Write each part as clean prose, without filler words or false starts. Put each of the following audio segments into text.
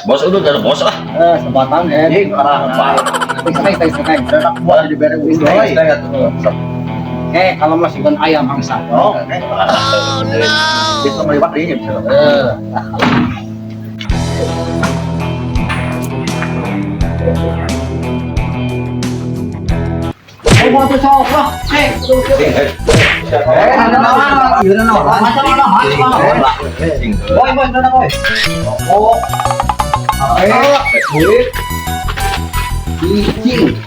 Bos udah ada bos lah. Sebatang eh. Setengah, setengah. Buat diberi uang. Kalau masih kan ayam angsa. Oh, oke. Bisa melibat ini bisa. Oh, buat sok lah. Ada naon? Ieu naon? Macam mana? Boy, boy, mana boy? Oh. Duit. Cicing.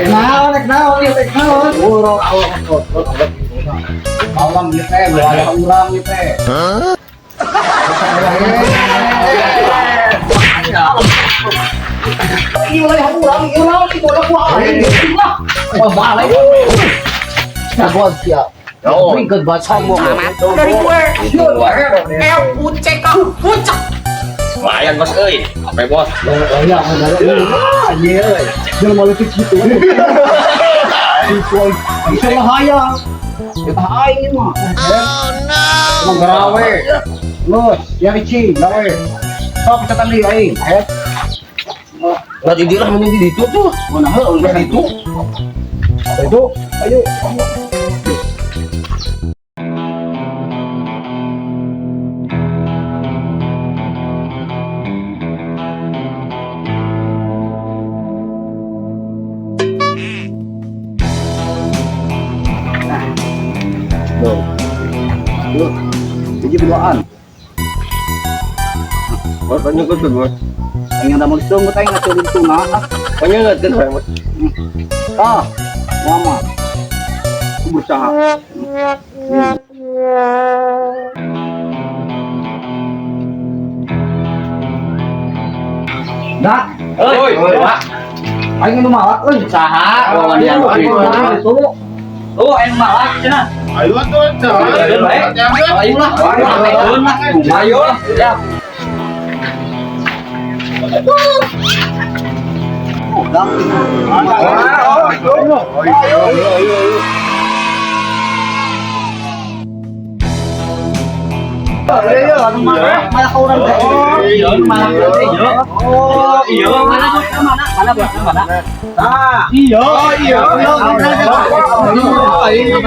Naon, rek naon, ieu rek naon? Urang awak awam ieu teh, ada urang ieu teh. Hah? Ieu lah urang, ieu naon ieu bodoh kuah. Oh, balai. Jagoan siap. Bringkeun sombong Dari gue. L U C K pucak. Lumayan bos euy. Apa bos? Ya, iya, jangan malu gitu. Bisa bahaya. Kita aing mah. Oh no. Emang garawe. Los, ya Ricci, gawe. Sok kita tadi aing. Enggak di lah mending di ditu tuh. Mana heuh Enggak ditu. Itu, ayo. Loh. Loh. Hiji berduaan. Bos banyak tuh bos. Aing ada mau sungguh aing ngatur tuna. Banyak kan bos. Ah, mama. Aku berusaha. Dah, Oi, Pak. aing nu malak euy. Saha? Oh, dia. Tuh. Oh, aing malak cenah. Ayo tuh, Ayo, baik. Ayo lah. Ayo lah. Ayo. Siap. Oh, Iya, mana mana mana mana mana. Iya, iya. Iya.